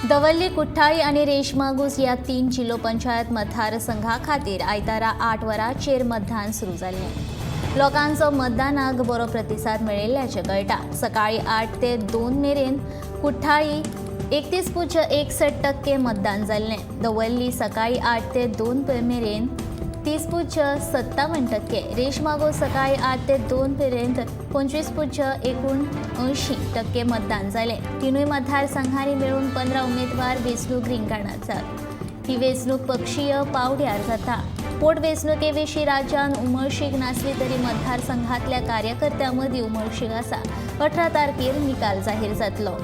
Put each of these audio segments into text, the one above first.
दवर्ली, कुठ्ठाळी आनी रेशमागूस ह्या 3 जिल्लो पंचायत मतदारसंघा खातीर आयतारा 8 वरांचेर मतदान सुरू जाल्लें. लोकांचो मतदानाक बरो प्रतिसाद मेळिल्ल्याचें कळटा. सकाळीं 8 ते 2 मेरेन कुठ्ठाळी 31.61% मतदान जाल्लें. दवर्ली सकाळीं 8 ते 2 मेरेन 30.57%, रेशमागो सकाळीं 8 ते 2 मेरेन 25.79% मतदान जालें. तिनूय मतदारसंघांनी मेळून 15 उमेदवार वेंचणूक रिंगणांत आसात. ही वेंचणूक पक्षीय पावड्यार जाता. पोटवेंचणुके विशीं राज्यांत उमळशीक नासली तरी मतदारसंघांतल्या कार्यकर्त्यां मदीं उमळशीक आसा. 18 तारखेर निकाल जाहीर जातलो.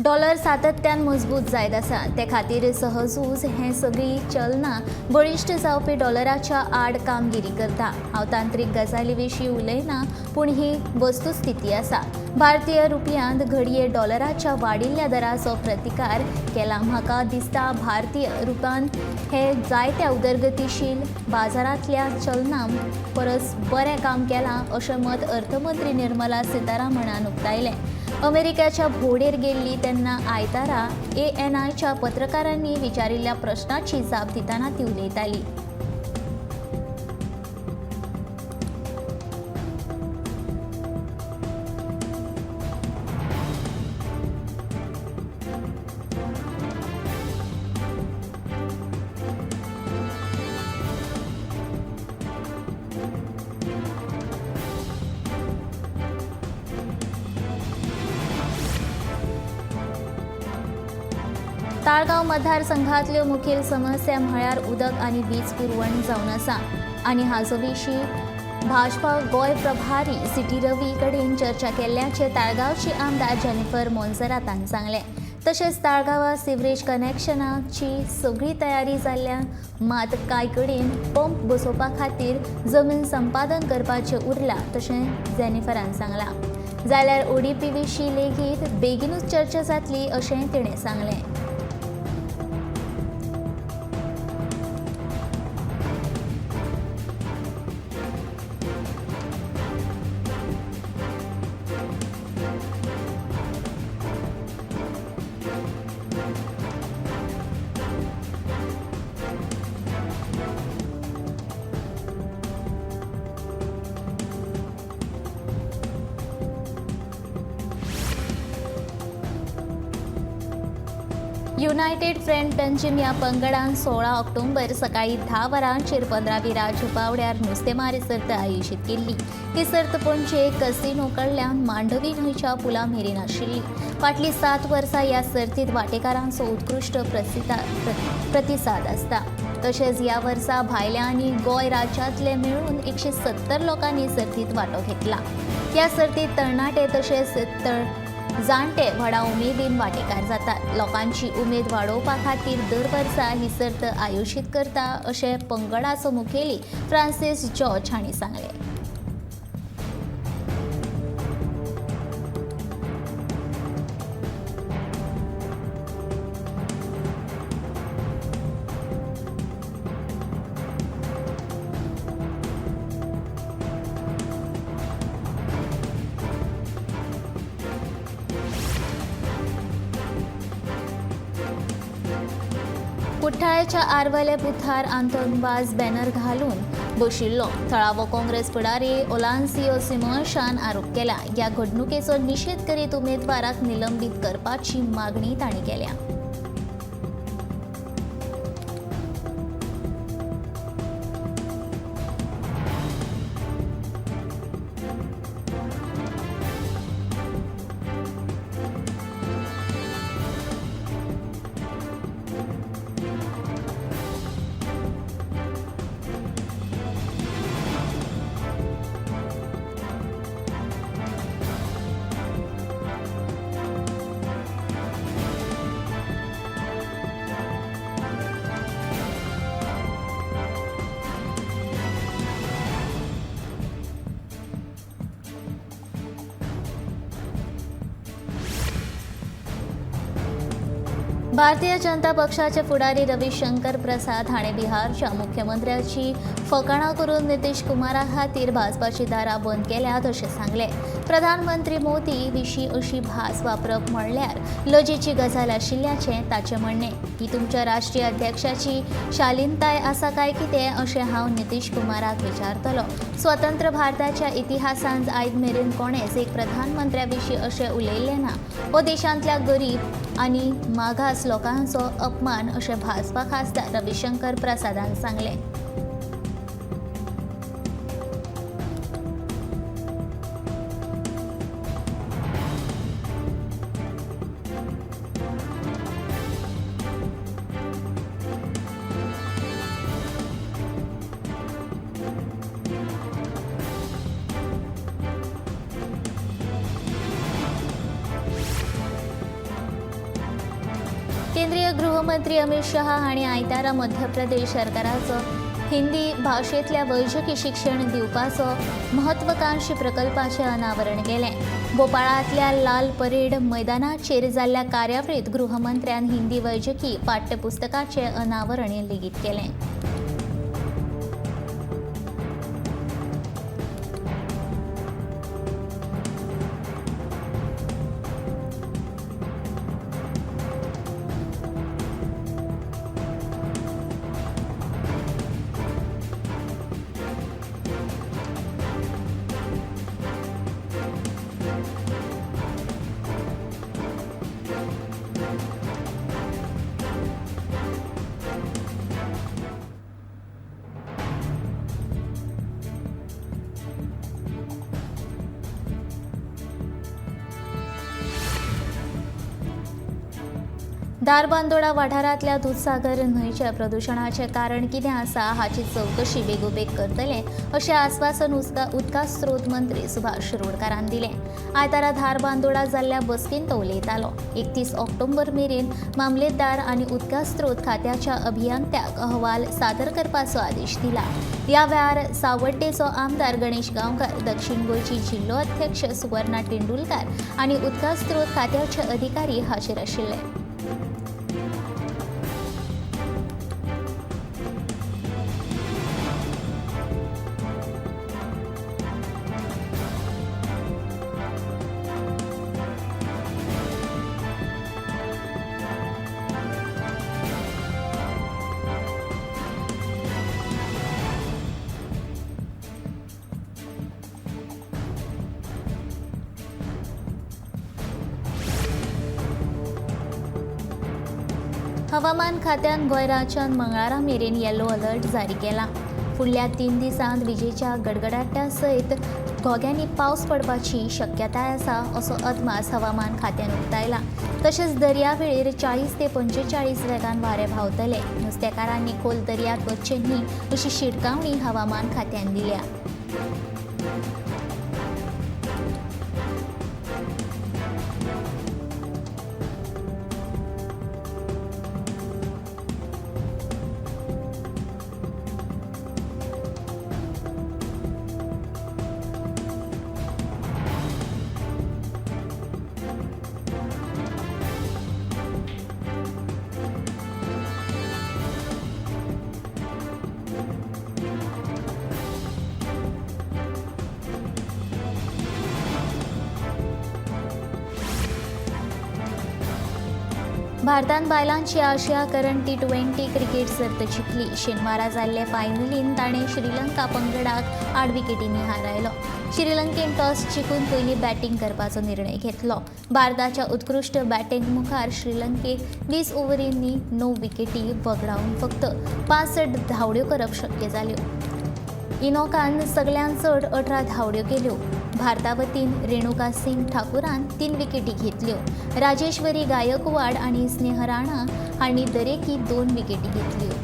डॉलर सातत्यान मजबूत जायत आसा. ते खातीर सहजूच हें सगळीं चलनां बळिश्ट जावपी डॉलराच्या आड कामगिरी करता. हांव तांत्रीक गजाली विशीं उलयना, पूण ही वस्तुस्थिती आसा. भारतीय रुपयांत घडये डॉलराच्या वाडिल्ल्या दराचो प्रतिकार केला. म्हाका दिसता भारतीय रुपयान हे जायत्या उदरगतीशील बाजारांतल्या चलनां परस बरें काम केलां अशें मत अर्थमंत्री निर्मला सीतारामनान उक्तायलें. अमेरिकेच्या भोंवडेर गेल्ली तेन्ना आयतारा एएनआयच्या पत्रकारांनी विचारिल्ल्या प्रश्नाची जाप दितना ती उलयताली. ताळगांव मतदारसंघातल्यो मुखेल समस्या म्हळ्यार उदक आनी वीज पुरवण जावन आसा आनी हाचो विशीं भाजपा गोंय प्रभारी सिटी रवी कडेन चर्चा केल्ल्याचें ताळगांवची आमदार जेनिफर मोन्सेरातान सांगलें. तशेंच ताळगांवां सिवरेज कनेक्शनाची सगळी तयारी जाल्ल्यान मात कांय कडेन पंप बसोवपा खातीर जमीन संपादन करपाचें उरलां तशें जेनिफरान सांगलां. जाल्यार ओडीपी विशीं लेगीत बेगीनूच चर्चा जातली अशें तिणें सांगलें. युनायटेड फ्रंट पंजिम ह्या पंगडान 16 ऑक्टोबर सकाळी 10 वरांचेर 15वी राज्य पावड्यार नुस्तेमारी सर्त आयोजीत केल्ली. ही सर्त पणजे कसिनो कडल्यान मांडवी न्हंयच्या पुला मेरेन आशिल्ली. फाटलीं 7 वर्सां ह्या सर्तींत वांटेकारांचो उत्कृश्ट प्रतिसाद आसता. तशेंच ह्या वर्सा भायल्या आनी गोंय राज्यांतले मेळून 170 लोकांनी सर्तींत वांटो घेतला. ह्या सर्तींत तरणाटे तशेंच जाणटे व्हडा उमेदीन वांटेकार जातात. लोकांची उमेद वाडोवपा खातीर दर वर्सा ही सर्त आयोजीत करता अशें पंगडाचो मुखेली फ्रांसीस जॉर्ज हांणी सांगलें. कुठ्ठाळेच्या आरवले बुथार आंतोनवाज बॅनर घालून बशिल्लो थळावो काँग्रेस फुडारी ओलान्सियो सिमोशान आरोप केला. ह्या घडणुकेचो निशेध करीत उमेदवाराक निलंबीत करपाची मागणी तांणी केल्या. भारतीय जनता पक्षाचे फुडारी रविशंकर प्रसाद हाणें बिहारच्या मुख्यमंत्र्याची फकाणां करून नितीश कुमारा खातीर भाजपाची दारां बंद केल्यात अशें सांगलें. प्रधानमंत्री मोदी विशीं अशी भास वापरप म्हणल्यार लजेची गजाल आशिल्ल्याचें ताचें म्हणणें. ही तुमच्या राष्ट्रीय अध्यक्षाची शालीनताय आसा काय कितें अशें हांव नितीश कुमाराक विचारतलो. स्वतंत्र भारताच्या इतिहासांत आयज मेरेन कोणेंच एक प्रधानमंत्र्या विशीं अशें उलयल्लें ना. हो देशांतल्या गरीब आनी मागास लोकांचो अपमान अशें भाजपा खासदार रविशंकर प्रसादान सांगलें. केंद्रीय गृहमंत्री अमित शहा हांणी आयतारा मध्य प्रदेश सरकाराचो हिंदी भाशेंतल्या वैजकी शिक्षण दिवपाचो महत्वाकांक्षी प्रकल्पाचें अनावरण केलें. भोपाळांतल्या लाल परेड मैदानाचेर जाल्ल्या कार्यावळींत गृहमंत्र्यान हिंदी वैजकी पाठ्यपुस्तकाचें अनावरण लेगीत केलें. धारबांदोडा वाठारांतल्या दुदसागर न्हंयच्या प्रदुशणाचें कारण कितें आसा हाची चवकशी बेगोबेग करतले अशें आस्वासन उदका स्रोत मंत्री सुभाष शिरोडकारान दिलें. आयतारा धारबांदोडा जाल्ल्या बसकेंत तो उलयतालो. 31 ऑक्टोबर मेरेन मामलेदार आनी उदका स्रोत खात्याच्या अभियंत्याक अहवाल सादर करपाचो आदेश दिला. ह्या वेळार सावड्डेचो आमदार गणेश गांवकर, दक्षिण गोंयची जिल्लो अध्यक्ष सुवर्णा तेंडुलकार आनी उदका स्रोत खात्याचे अधिकारी हाजीर आशिल्ले. हवामान खात्यान गोंय राज्यांत मंगळारा मेरेन येलो अलर्ट जारी केला. फुडल्या 3 दिसांत विजेच्या गडगडाट्या सयत घोग्यांनी पावस पडपाची शक्यताय आसा असो अदमास हवामान खात्यान उक्तायला. तशेंच दर्यावेळेर 40 ते 45 वेगान वारें व्हांवतले. नुस्तेकारांनी खोल दर्यांत वचचें न्ही अशी शिटकावणी हवामान खात्यान दिल्या. भारतान बायलांची आशिया करंड T20 cricket सर्त जिखली. शेनवारा जाल्ले फायनलीन ताणें श्रीलंका पंगडाक 8 विकेटींनी हारायलो. श्रीलंकेन टॉस जिखून पयलीं बॅटींग करपाचो निर्णय घेतलो. भारताच्या उत्कृश्ट बॅटींग मुखार श्रीलंकेक 20 ओव्हरींनी 9 विकेटी वगडावन फक्त 65 धांवड्यो करप शक्य जाल्यो. इनोकान सगल्यांत चड 18 धांवड्यो केल्यो. भारता वतीन रेणुका सिंग ठाकूरान 3 विकेटी घेतल्यो. राजेश्वरी गायकवाड आनी स्नेह राणा हांणी दरेकी 2 विकेटी घेतल्यो.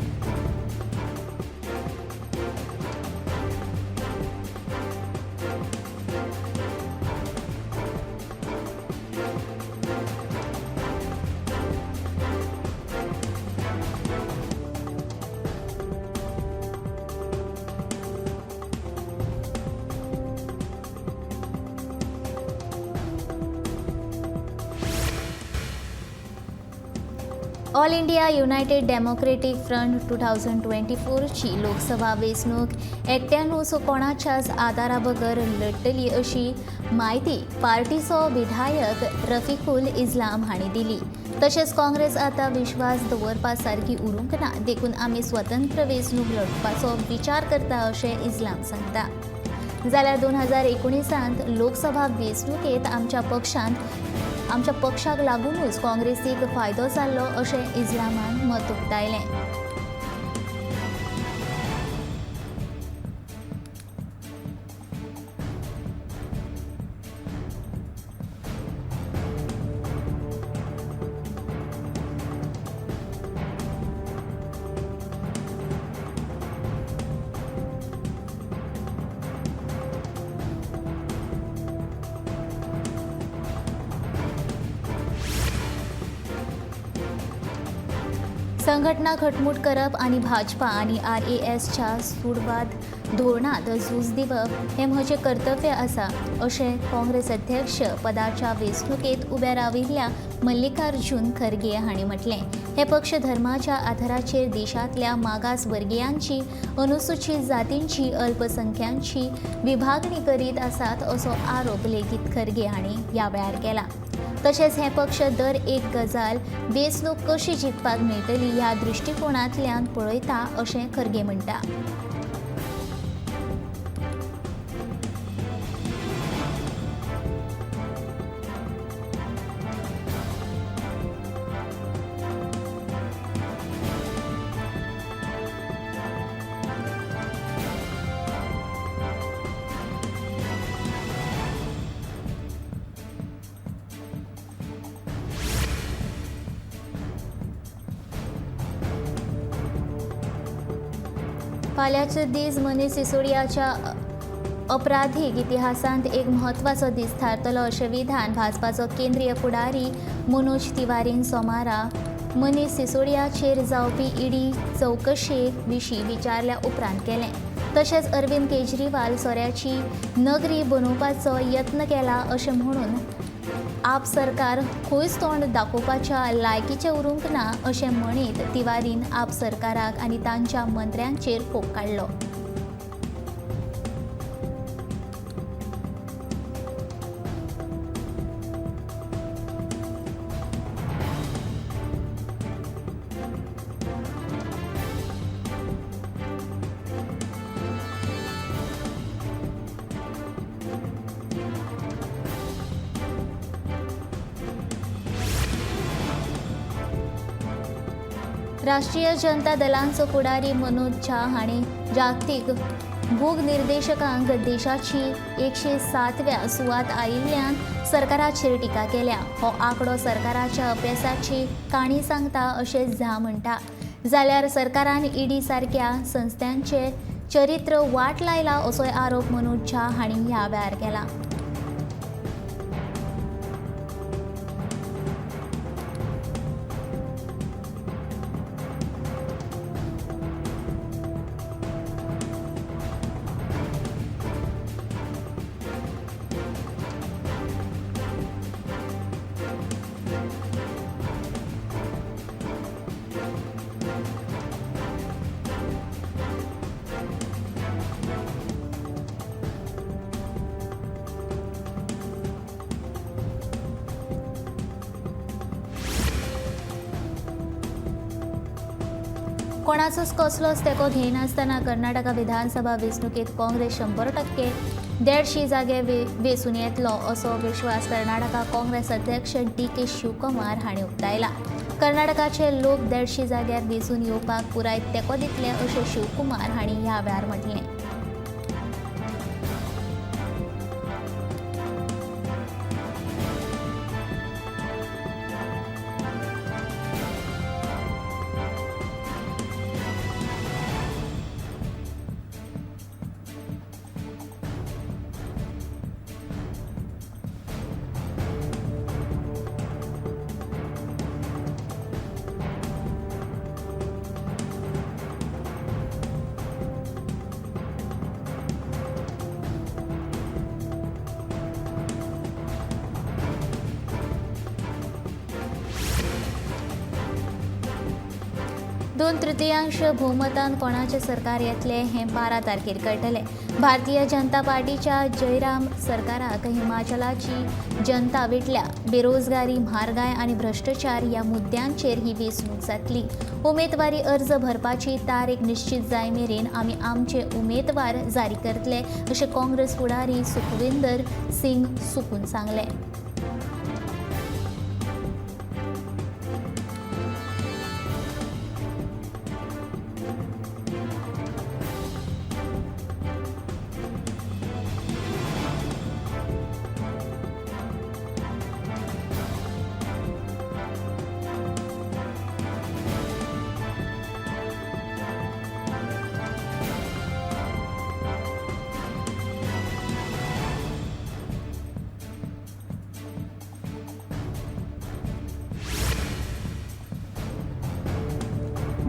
All India United Democratic Front 2024ची Lok Sabha वेंचणूक एकट्यानूच कोणाच्याच आदारा बगर लढटली अशी म्हायती पार्टीचो विधायक रफिकुल इस्लाम हांणी दिली. तशेंच काँग्रेस आतां विश्वास दवरपा सारकी उरूंक ना, देखून आमी स्वतंत्र वेंचणूक लढपाचो विचार करता अशें इस्लाम सांगता. जाल्यार 2019 लोकसभा वेंचणुकेंत आमच्या पक्षाक लागूनच काँग्रेसीक फायदो जाल्लो अशें इस्लामान मत उक्तायलें. संघटना घटमूट करप आनी भाजपा आनी आरएसच्या सूडवाद धोरणांत झूज दिवप हें म्हजें कर्तव्य आसा अशें काँग्रेस अध्यक्ष पदाच्या वेंचणुकेंत उब्या राविल्ल्या मल्लिकार्जुन खरगे हांणी म्हटलें. हे पक्ष धर्माच्या आधाराचेर देशांतल्या मागास वर्गियांची, अनुसूचित जातींची, अल्पसंख्यांची विभागणी करीत आसात असो आरोप लेगीत खरगे हांणी ह्या वेळार केला. तशेंच हे पक्ष दर एक गजाल वेंचणूक कशी जिखपाक मेळटली ह्या दृश्टिकोणांतल्यान पळयता अशें खरगे म्हणटा. फाल्याचो दीस मनीष सिसोडियाच्या अपराधीक इतिहासांत एक म्हत्वाचो दीस थारतलो अशें विधान भाजपाचो केंद्रीय फुडारी मनोज तिवारीन सोमारा मनीष सिसोडियाचेर जावपी ईडी चवकशे विशीं विचारल्या उपरांत केलें. तशेंच अरविंद केजरीवाल सोऱ्याची नगरी बनोवपाचो यत्न केला अशें म्हणून आप सरकार खंयच तोंड दाखोवपाच्या लायकीचें उरूंक ना अशें म्हणीत तिवारीन आप सरकाराक आनी तांच्या मंत्र्यांचेर फोग काडलो. राष्ट्रीय जनता दलांचो फुडारी मनोज झा हांणी जागतीक भूक निर्देशकांक देशाची 107व्या सुवात आयिल्ल्यान सरकाराचेर टिका केल्या. हो आंकडो सरकाराच्या अपेसाची काणी सांगता अशें झा म्हणटा. जाल्यार सरकारान ईडी सारक्या संस्थांचे चरित्र वाट लायला असोय आरोप मनोज झा हांणी ह्या वेळार केला. कोणाचोच कसलोच तेंको घेयनासतना कर्नाटका विधानसभा वेंचणुकेंत काँग्रेस 100% 150 जागे वेंचून येतलो असो विश्वास कर्नाटका काँग्रेस अध्यक्ष डी.के. शिवकुमार हांणी उक्तायला. कर्नाटकाचे लोक 150 जाग्यार वेंचून येवपाक पुराय तेंको दितले अशें शिवकुमार हांणी ह्या वेळार म्हटलें. 2/3 भोवमतान कोणाचें सरकार येतलें हें 12 तारखेर कळटलें. भारतीय जनता पार्टीच्या जयराम सरकाराक हिमाचलाची जनता विटल्या. बेरोजगारी, म्हारगाय आनी भ्रश्टाचार ह्या मुद्द्यांचेर ही वेंचणूक जातली. उमेदवारी अर्ज भरपाची तारीख निश्चित जाय मेरेन आमी आमचे उमेदवार जारी करतले अशें काँग्रेस फुडारी सुखविंदर सिंग सुकून सांगलें.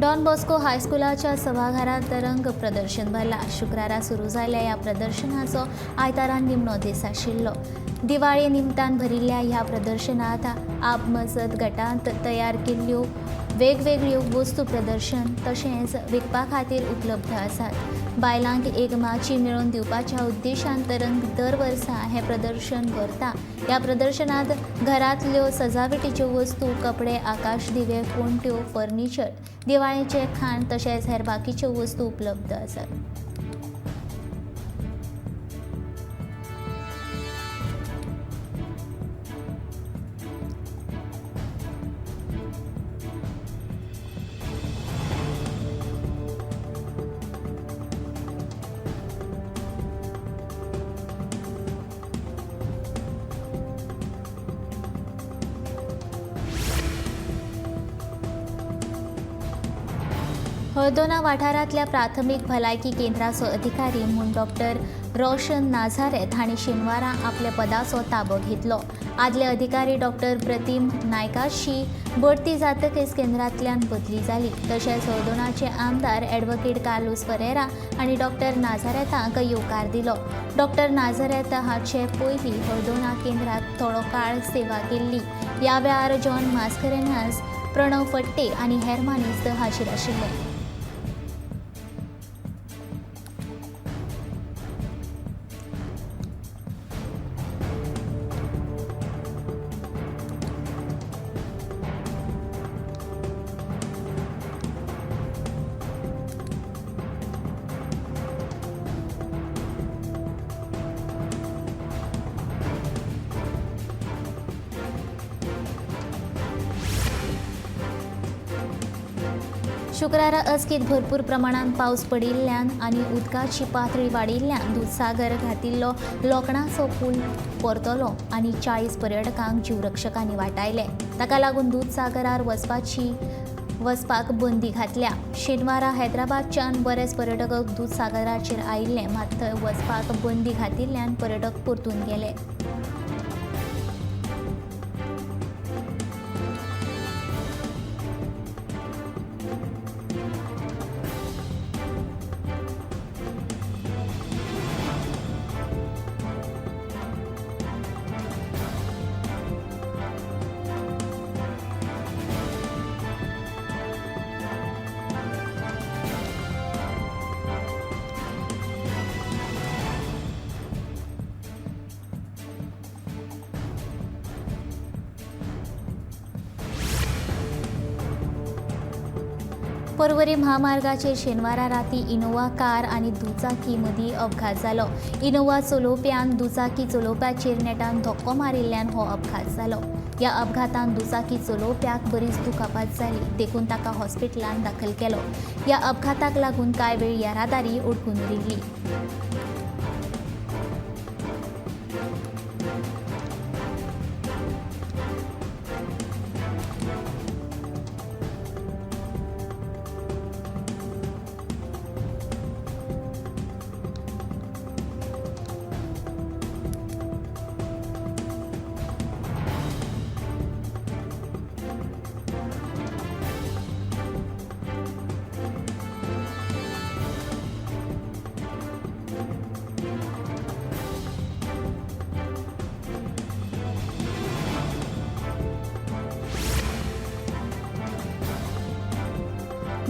डॉन बॉस्को हायस्कुलाच्या सभाघरांत तरंग प्रदर्शन भरला. शुक्रारा सुरू जाल्ल्या ह्या प्रदर्शनाचो आयतारा निमणो दीस आशिल्लो. दिवाळे निमतान भरिल्ल्या ह्या प्रदर्शनांत आपमजत गटांत तयार केल्ल्यो वेगवेगळ्यो वस्तू प्रदर्शन तशेंच विकपा खातीर उपलब्ध आसात. बायलांक एक माची मेळोवन दिवपाच्या उद्देशान तरंग दर वर्सा हें प्रदर्शन भरता. ह्या प्रदर्शनांत घरांतल्यो सजावटीच्यो वस्तू, कपडे, आकाश दिवे, पणट्यो, फर्निचर, दिवाळेचें खाण तशेंच हेर बाकीच्यो वस्तू उपलब्ध आसात. हळदोना वाठारांतल्या प्राथमीक भलायकी केंद्राचो अधिकारी म्हूण डॉक्टर रोशन नाझारेत हांणी शेनवारा आपल्या पदाचो ताबो घेतलो. आदले अधिकारी डॉक्टर प्रतिम नायकाशी बढती जातकीच केंद्रांतल्यान बदली जाली. तशेंच हळदोणाचे आमदार ॲडव्होकेट कार्लूस फरेरा हांणी डॉक्टर नाझारेताक येवकार दिलो. डॉक्टर नाझारेत हाचे पयलीं हळदोणा केंद्रांत थोडो काळ सेवा केल्ली. ह्या वेळार जॉन मास्करेन्हास, प्रणव फट्टे आनी हेर मानेस्त हाजीर आशिल्ले. शुक्रारा अचकीत भरपूर प्रमाणात पावस पडिल्ल्यान आनी उदकाची पातळी वाडिल्ल्यान दुदसागर घातिल्लो लोखणाचो पूल परतलो आनी 40 पर्यटकांक जीवरक्षकांनी वाटायले. ताका लागून दुदसागरार वचपाक बंदी घातल्या. शेनवारा हैदराबादच्यान बरेच पर्यटक दुदसागराचेर आयिल्ले, मात थंय वचपाक बंदी घातिल्ल्यान पर्यटक परतून गेले. पर्वरी म्हामार्गाचेर शेनवारा राती इनोवा कार आनी दुचाकी मदीं अपघात जालो. इनोवा चलोवप्यान दुचाकी चलोवप्याचेर नेटान धक्को मारिल्ल्यान हो अपघात जालो. ह्या अपघातान दुचाकी चलोवप्याक बरीच दुखापत जाली, देखून ताका हॉस्पिटलांत दाखल केलो. ह्या अपघाताक लागून कांय वेळ येरादारी अडकून उरिल्ली.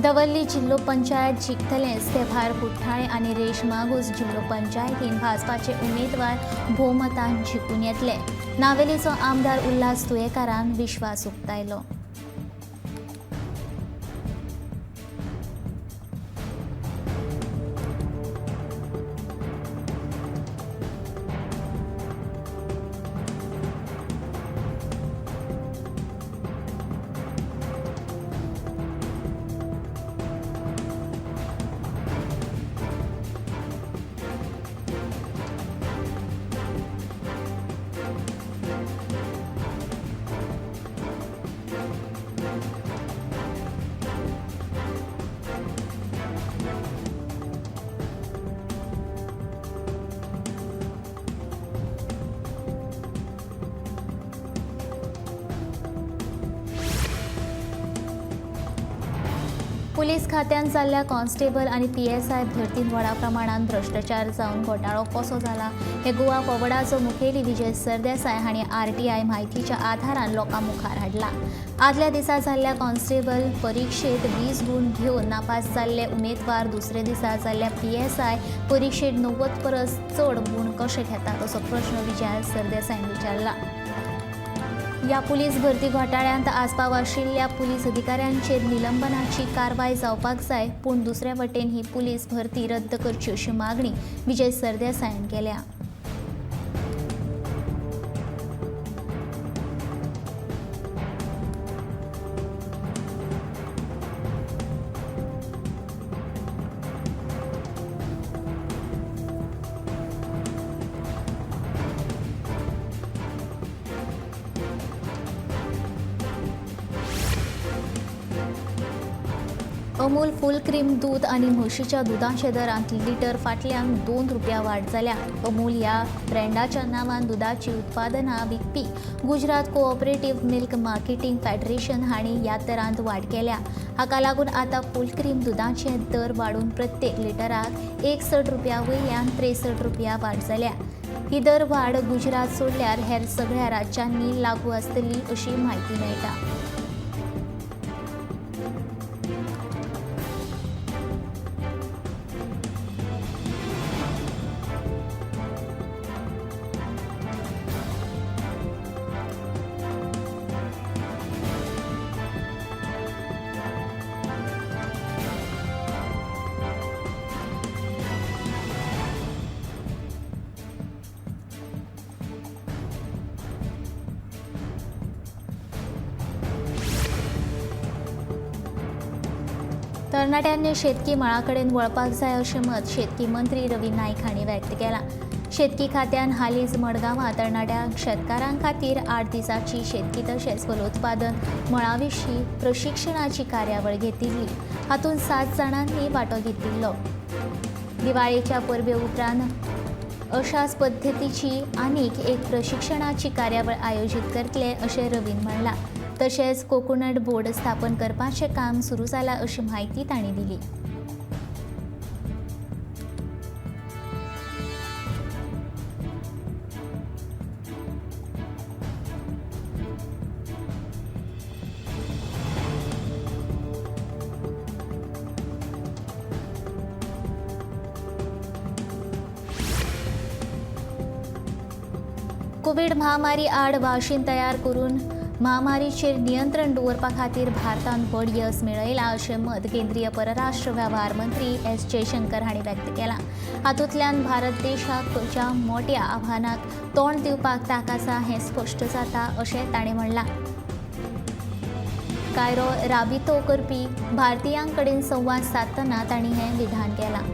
दवर्ली जिल्लो पंचायत जिखतलेंच ते भायर कुठ्ठाळे आनी रेश मागूस जिल्लो पंचायतीन भाजपाचे उमेदवार भोवमतान जिखून येतले. नावेलीचो आमदार उल्हास तुयेकारान विश्वास उक्तायलो. पुलीस खात्यान जाल्ल्या कॉन्स्टेबल आनी पीएसआय भरतीन व्हडा प्रमाणात भ्रश्टाचार जावन घोटाळो कसो जाला हे गोवा फॉवर्डाचो मुखेली विजय सरदेसाय हांणी आरटीआय म्हायतीच्या आधारान लोकां मुखार हाडला. आदल्या दिसा जाल्ल्या कॉन्स्टेबल परिक्षेत 20 गूण घेवन नापास जाल्ले उमेदवार दुसरे दिसा जाल्ल्या पीएसआय परिक्षेत 90 परस चड गूण कशे घेतात असो प्रश्न विजय सरदेसायान विचारला. या पुलीस भरती घोटाळ्यांत आस्पाव आशिल्ल्या पुलीस अधिकाऱ्यांचेर निलंबनाची कारवाय जावपाक जाय, पूण दुसऱ्या वटेन ही पुलीस भरती रद्द करची अशी मागणी विजय सरदेसायान केल्या. अमूल फुल क्रीम दूद आनी म्हशीच्या दुदाच्या दरांत लिटर फाटल्यान 2 रुपया वाड जाल्या. अमूल ह्या ब्रँडाच्या नांवान दुदाची उत्पादनां विकपी Gujarat cooperative milk marketing federation हांणी ह्या दरांत वाड केल्या. हाका लागून आतां फुल क्रीम दुदाचे दर वाडून प्रत्येक लिटराक 61 रुपया वयल्यान 63 रुपया वाड जाल्या. ही दर वाड गुजरात सोडल्यार हेर सगळ्या राज्यांनी लागू आसतली अशी म्हायती मेळटा. तरणाट्यांनी शेतकी मळा कडेन वळपाक जाय अशें मत शेतकी मंत्री रवी नायक हांणी व्यक्त केलां. शेतकी खात्यान हालींच मडगांवां तरणाट्या शेतकारां खातीर 8 दिसांची शेतकी तशेंच फलोत्पादन मळा विशीं प्रशिक्षणाची कार्यावळ घेतिल्ली. हातूंत 7 जाणांनी वांटो घेतिल्लो. दिवाळेच्या परबे उपरांत अशाच पद्दतीची आनीक एक प्रशिक्षणाची कार्यावळ आयोजीत करतले अशें रवीन म्हणलां. तशेंच कोकोनट बोर्ड स्थापन करपाचें काम सुरू जालां अशी म्हायती तांणी दिली. कोवीड महामारी आड वाशीन तयार करून महामारीचेर नियंत्रण दवरपा खातीर भारतान व्हड येस मेळयलां अशें मत केंद्रीय परराष्ट्र वेव्हार मंत्री एस जयशंकर हांणी व्यक्त केलां. हातूंतल्यान भारत देशाक ज्या मोट्या आव्हानाक तोंड दिवपाक तांक आसा हें स्पश्ट जाता अशें ताणें म्हणलां. कायरो राबितो करपी भारतीयां कडेन संवाद सादतना तांणी हें विधान केलां.